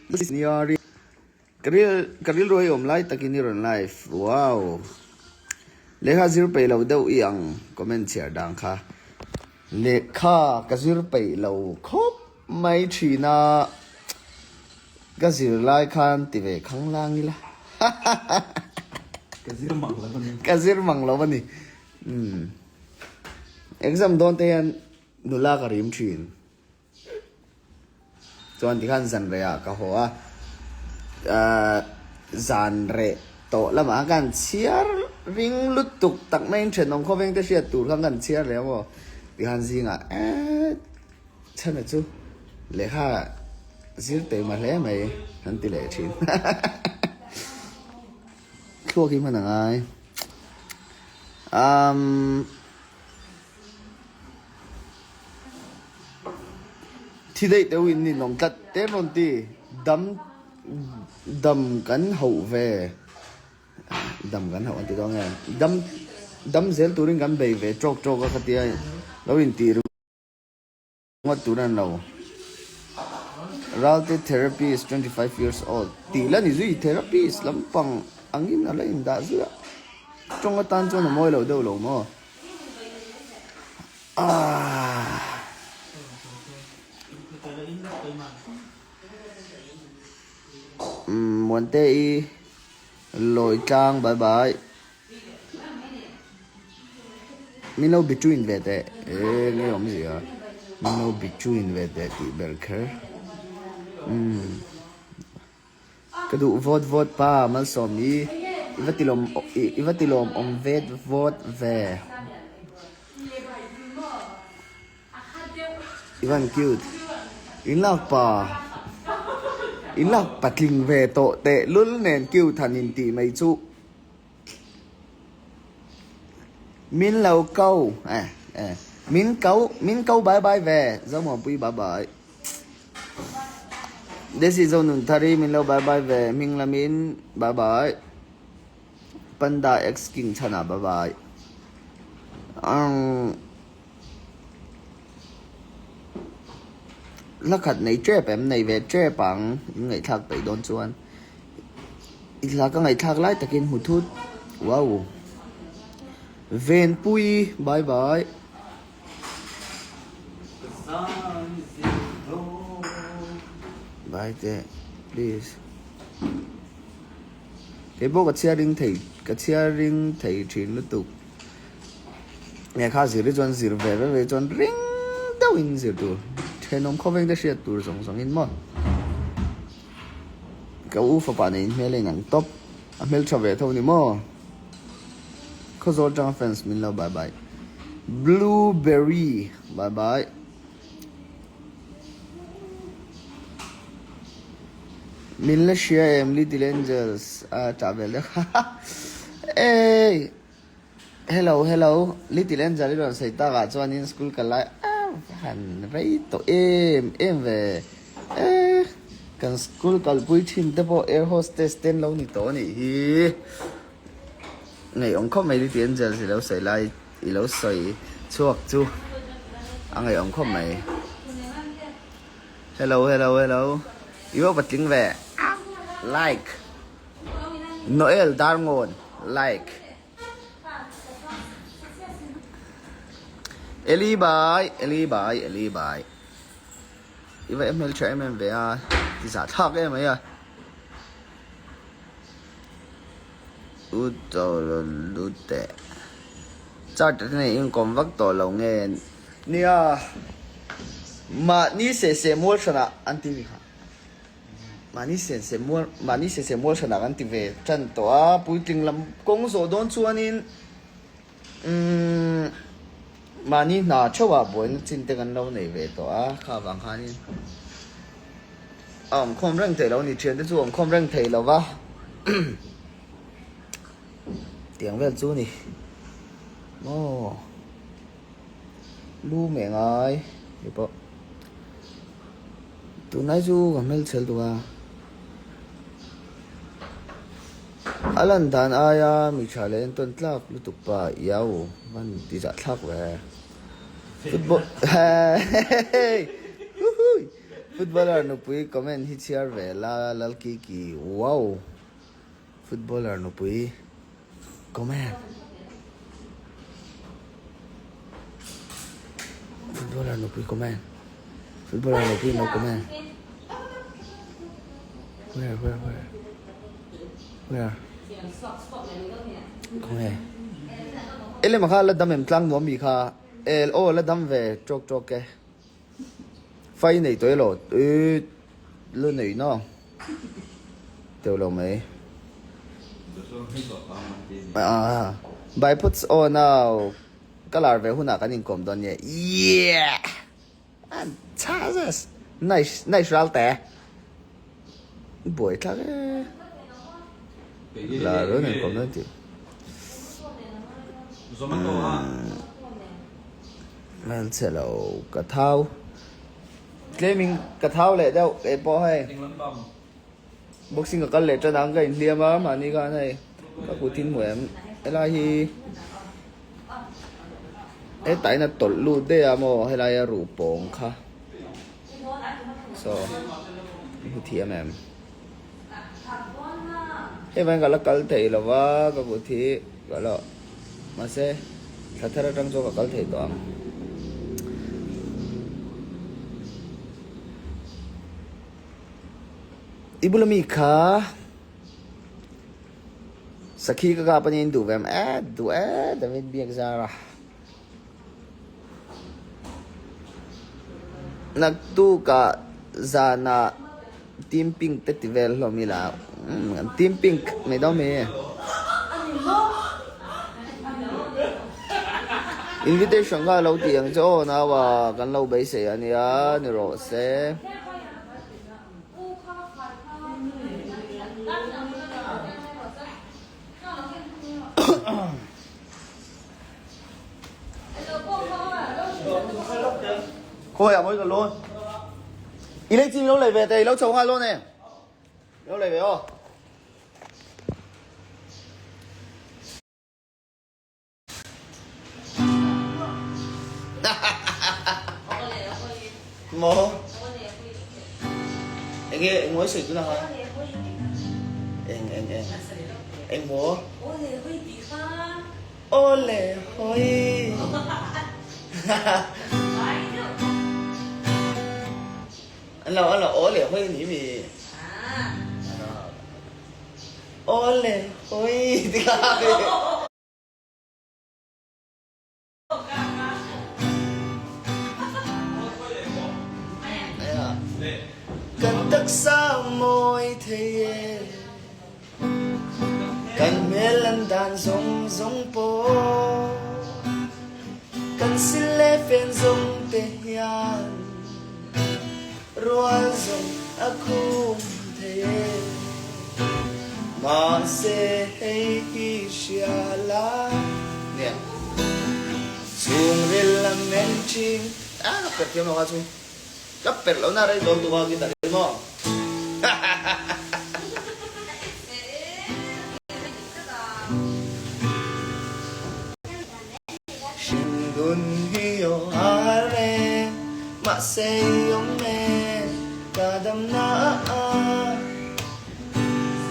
Ka ril ka rilru hi awm lai takin i rawn live wow lehkha zir peih lo deuh i ang comment chhiar dan kha lehkha ka zir peih lo khawp mai thin a ka zir lai khan ti ve khang lang ila Ka zir mang lo a ni. Ka zir mang lo a ni umm exam dawn te hian nula ka rim thin. Chuan tikhan zan rehah ka haw a, ahh zan reh tawh lamah khan kan chhiar ring lutuk tak maiin thenawm khawveng te hriat tur khan kan chhiar leh amaw tikhan zingah eeh chhana chu lehkha zir teima hle mai an ti leh thin thluak hi hman a ngai umm. Thi daih teuh in ninawm tlat te rawn ti dam dam kan hauh ve dam kan hauh an ti dawn nge dam dam zel turin kan bei ve tawk tawk a khatia lo intih ringawt tur a ni lo Ralte therapist 25 years old tih la ni zui therapist lampang angin a la indah zui a tawng atan chuan a mawi lo deuh lo maw. Muante i lawi tlang bye bye min lo between ve teh e nge awm zia min lo between ve teh tih ber kher umm. Ka duh vawt vawt pa Malsawm i i va tilawm i va tilawm awm vet vawt ve. I van cute. In lak pa in lak patling ve tawh teh lul nen cute han in tih mai chu. Min lo ko eh eh min ko min ko bye bye ve Zomuanpui bye bye. Desi zo nun thar hi min lo bye bye ve hming lamin bye bye Panda X King chhanah bye bye Ang Hla khat nei tep em nei ve tep ang in ngaihthlak peih dawn chuan i hla ka ngaihthlak lai takin hmu thut wow Venpui bye bye. Bye teh please kei pawh ka chhiar ring thei ka chhiar ring thei thin lutuk lehkha zir hi chuan zir ve ve ve chuan ring deuhin zir tur thenawm khawveng te hriat tur zawng zawng in maw ka u fapa nei in hmel a inang tawp a hmeltha ve tho ni maw. Khawzawl tanga fans min lo bye bye Blueberry bye bye Min la hria em Little Angels a tah vel deuh Ey Hello hello Little Angel i rawn sawi takah chuanin school kal lai a han rei tawh em em ve eh kan school kalpui thin te pawh air hostess te an lo ni tawh a nih hi. Ngaihawm khawp mai Little Angels i lo sawi lai i lo sawi chhuak chu a ngaihawm khawp mai. Hello hello hello i va patling ve like Noel Darngawn like Eli bye Eli bye Eli bye i va hmeltha em em ve a ti zahthlak em mai a. U to lo lut teh. Chart te nei in kawm vak tawh lo nge. Nia, mahni seh seh mual hranah an ti mi kha. Mahni seh seh mual, mahni seh seh mual hranah kan ti ve tan tawh a, puitling lam kawng zawh dawn chuanin umm mahni hna theuhah buaina chin te kan lo nei ve tawh a, kha vang khanin. A awmkhawm reng theih lo a ni, thiante chu a awmkhawm reng thei lo va, tiang vel chu ni maw lu meh ngai ni pawh tunlai chu ka hmelchhel duh a, a lan dan aia mi tha leh entawn tlak lutuk pa iau van ti zah thlak ve football hehehe. Footballer nupui comment hi chhiar ve la Lalkiki wow Footballer nupui comment Footballer nupui comment Footballer nupui no comment Where where where Where Khawnge Elema kha la dam em tlang nuam mi kha El aw la dam ve tawk tawk e. Fai nei tawh elaw ih la nei na teuh lo mai. Ah by puts aw nau ka lar ve hunah kan inkawm dawn nia yeah Jesus nice nice ral te buai thlak e lar rawn inkawm dawn tih. Hmelchhe lo ka thau. Tlemin ka thau leh deuh kei pawh hei. Boxing ka kal leh tan ang ka inhliam a mahni khan hei ka kut in hmu em. Helai hi hetah hian a tawlh lut daih a maw helai a ruh pawng kha saw i hmu thiam em. Hei vangin ka la kal thei lo va ka kut hi ka la mahse thla thar atang chuan ka kal thei tawh ang. I bula mi kha sakhi ka kap ania in duh ve em e duh e David Biakzara. Naktukah zanah team pink te ti vel hlawm ila umm team pink mai dawn mai e. Invitation kha lo ti ang che aw naua kan lo beisei ania ni rawh se. Khawi ah mawi ka lawn. I lei chi lo lei ve te, i lo chho nghal dawn e. Lo lei ve aw. Maw? Enge eng mawi sawi tuna kha? Eng eng eng. Eng maw? Awle hawi. An lo an lo awle hawi ni mi. Awle hawi ti kha. Kan taksa mawi thei e, kan hmel an dan zawng zawng pawh, kan sil leh fen zawng te hian rual zawng a khum thei e. Mahse hei hi hria la nia chhungril a men thin a ka perh thiam lo kha chu ka perh lo na rei dawn tuk a guitar hi maw Hringnun hi aw har e mahse i awm e ka dam na a.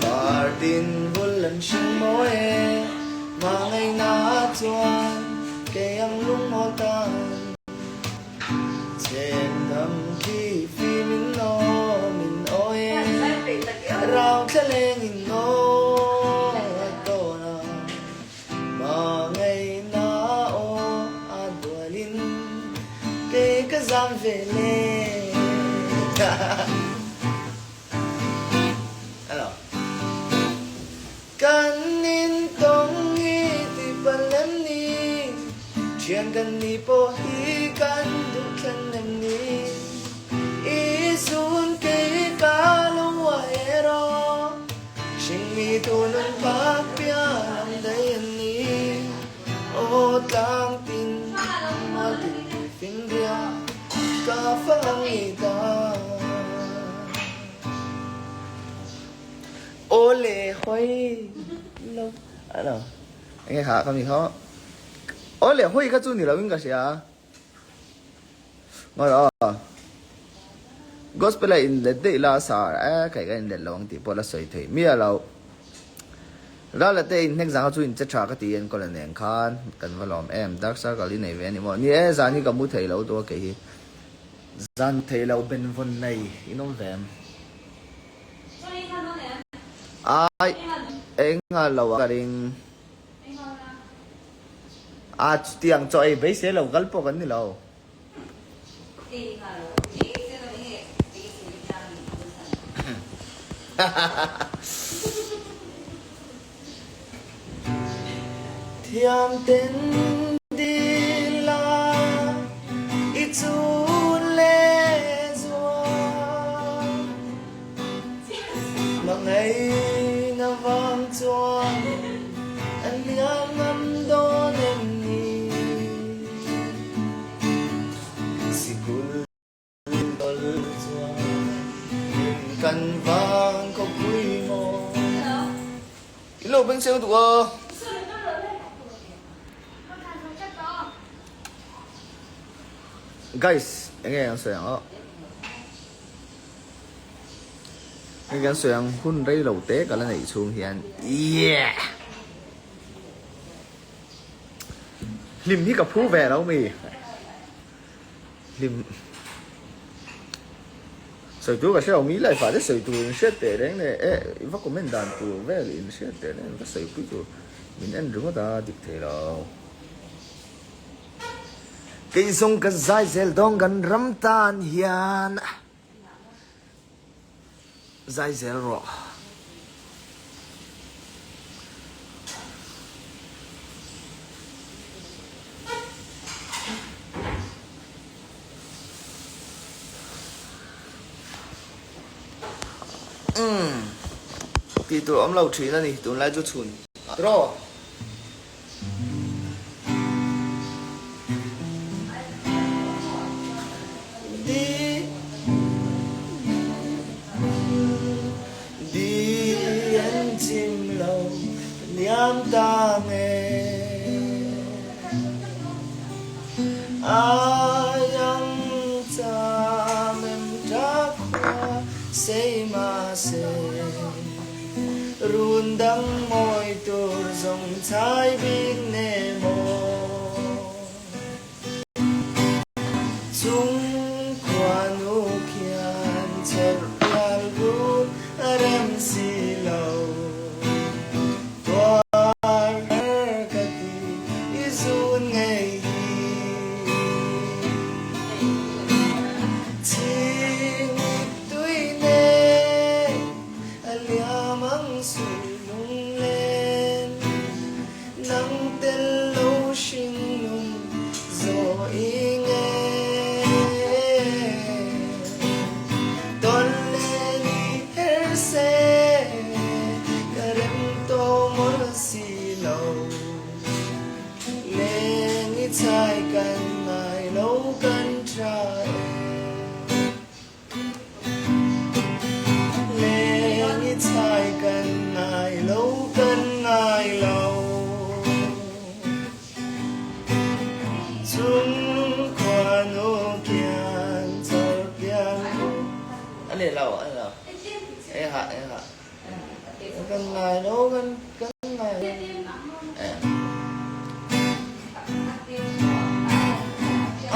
Far tin bul an hring mawi e, hmangaihna chuan kei ang lungmawl tan. Cheng dam khi fim in aw min awi e, rau thla leng in aw a tawn a, hmangaihna aw a dual in kei ka zam ve le. Hello. Kan in tawng hi ti pal em ni? Thian kan ni pawh hi kan duh thlen em ni? I zun kei ka lo uai erawh Hringmi tu nun phak pian ang daih an ni Aw tlang tin mual tin finria ka fang ang i ta. Aw le hawi lo a lo enge kha ka mi kha aw le hawi kha chu ni lo in ka hria ngawi aw. Gospel a inlet daih la sar e kei ka inlet lo ang tih pawh la sawi thei miah lo. Rala te inhnek zang kha chu inche tha ka ti enkawl a nen khan kan va lawm em. Dark circle i nei ve a ni maw? Ni e, zan hi ka mu thei lo tua kei hi. Zan mu thei lo benvawn nei in awm ve em? Ai, eng nghal lo a ka ring. A chutiang chaw ei beisei lo kal pawh kan ni lo. Thiam ten dil a i chun leh zual Hmangaihna vang chuan an liam ngam dawn em ni? Sikul tawlh chuan hlim kan vang khawpui maw? I lo beng seng tuk a. Guys, enge an sawi ang aw? Hei kan sawi ang hun rei lo te ka la neih chhung hian yeah! Hlim hi ka phu ve lo mi. Hlim sawi tur ka hre lo mi life ah te sawi tur in hriat teh reng leh e i va comment dan tur vel in hriat teh reng va sawi pui tur min en ringawt a dik thei lo. Kei zawng ka zai zel dawng kan ram tan hian. Zai zel rawh. Umm. Tih tur awm lo thin a ni tunlai chu chhun. Draw. Run dang mawi tur zawng chai bik ne maw? Chung khuanu khian chawrh pial run a rem si lo. Tuar har ka ti i zun ngei hi. Chingit tui nen. A liam ang suih lunglen, nang tel lo hring nun zawh i nge. Tawn len i her se, ka rem tawh mawlh si lo. Leng i chai kan ngai lo kan tha e. Leng i chai kan ngai lo kan ngai lo Chung khuanu kian chawr pian A leh lo a leh lo e ha e ha kan ngai lo kan kan ngai lo e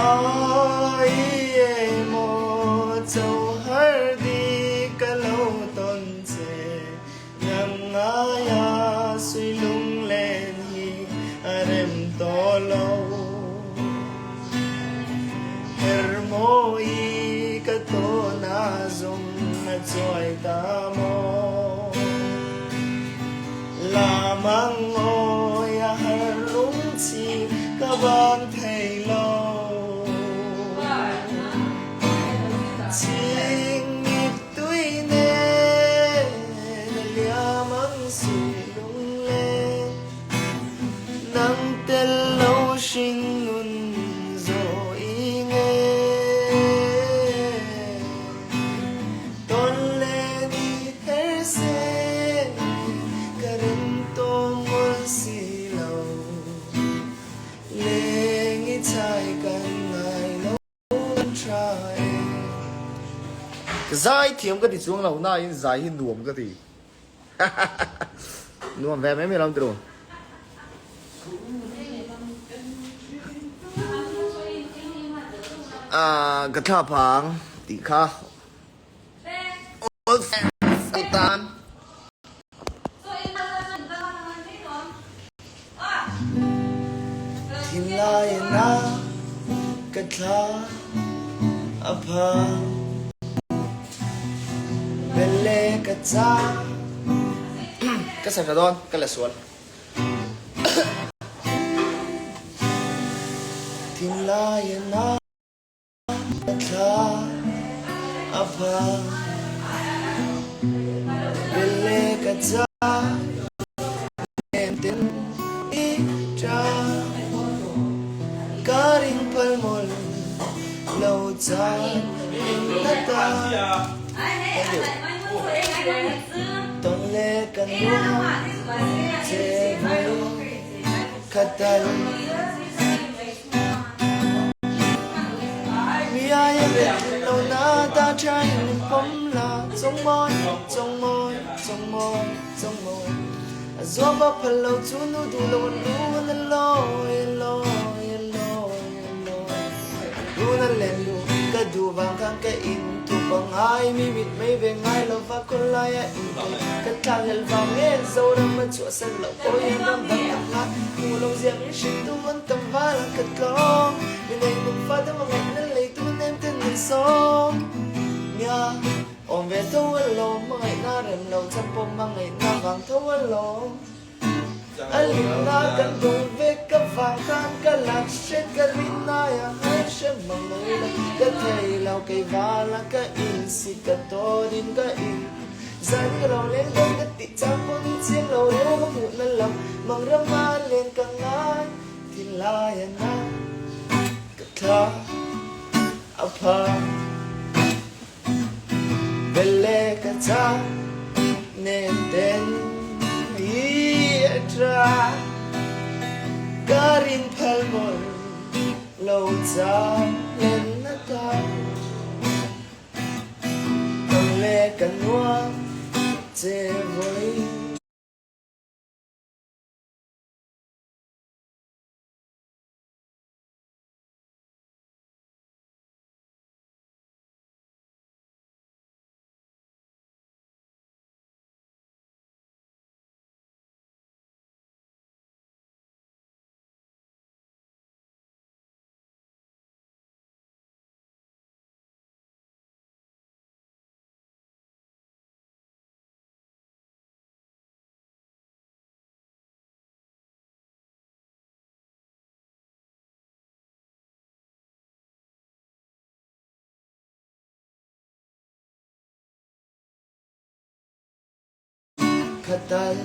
Ai emaw cho har di ka lo tawn che Nang ngaia sui lunglen hi a rem tawh lo Her mawi ka tawn a zawng a chuai ta maw Lam ang awi a har lung chi ka bang thei lo. Ching mit tui nen a liam ang sui lunglen. Nang tel lo hring nun zawh i nge. Tawn leh ni her se ka rem tawh mawlh si lo. Zai thiam ka ti chuang lo na in zai hi nuam ka ti. Nuam ve mai mai lo tiro. Ah, ka thla phang tih kha. Old fans tan. Thinlai na ka thla a phang. Belle ka cha. Ka sa tha dawn, ka la sual. Thinlai na ka thla a phang. Belle ka cha. Nem ten i tra. Ka ring phal mawlh lo chan na ta. Thank you. Ton le ka nuam che voi khat tal. Mi ai a bet lo na ta trai min pom la chong mawi chong mawi chong mawi chong mawi. A zuam a phal lo cu nu duh lo an run an lawi an lawi an lawi an lawi. Run an len lu ka duh vang khan ka in thup a ngai mi mitmei ve ngai lo va khawlai a in kei ka thlakhlelh vang nge Zoram a chhuahsan loh pawh hian ram dang ka ngai hmuh lo zia min hrilh tu an tam val an khat tlawng mi nei nung fa te hmangaihna lei tu nem ten min sawm nia. Awm ve tho alawm, hmangaihna rem lo chhan pawh hmangaihna vang tho alawm. A limna kan dawng ve ka vang khan ka lak hre ka rinai a hai hre mang mai lo ka thei lo kei vala ka in si ka tawrin ka in zan ka lo leng dawn ka tih chang pawh ni chiang lo reu ka hmuh na lam mang rama len ka ngai thinlai a na ka thla a phang. Belle ka cha nen ten hi a tra ka rin phal mawlh lo cha len na ta Tang le ka nuam che voi. Khatal.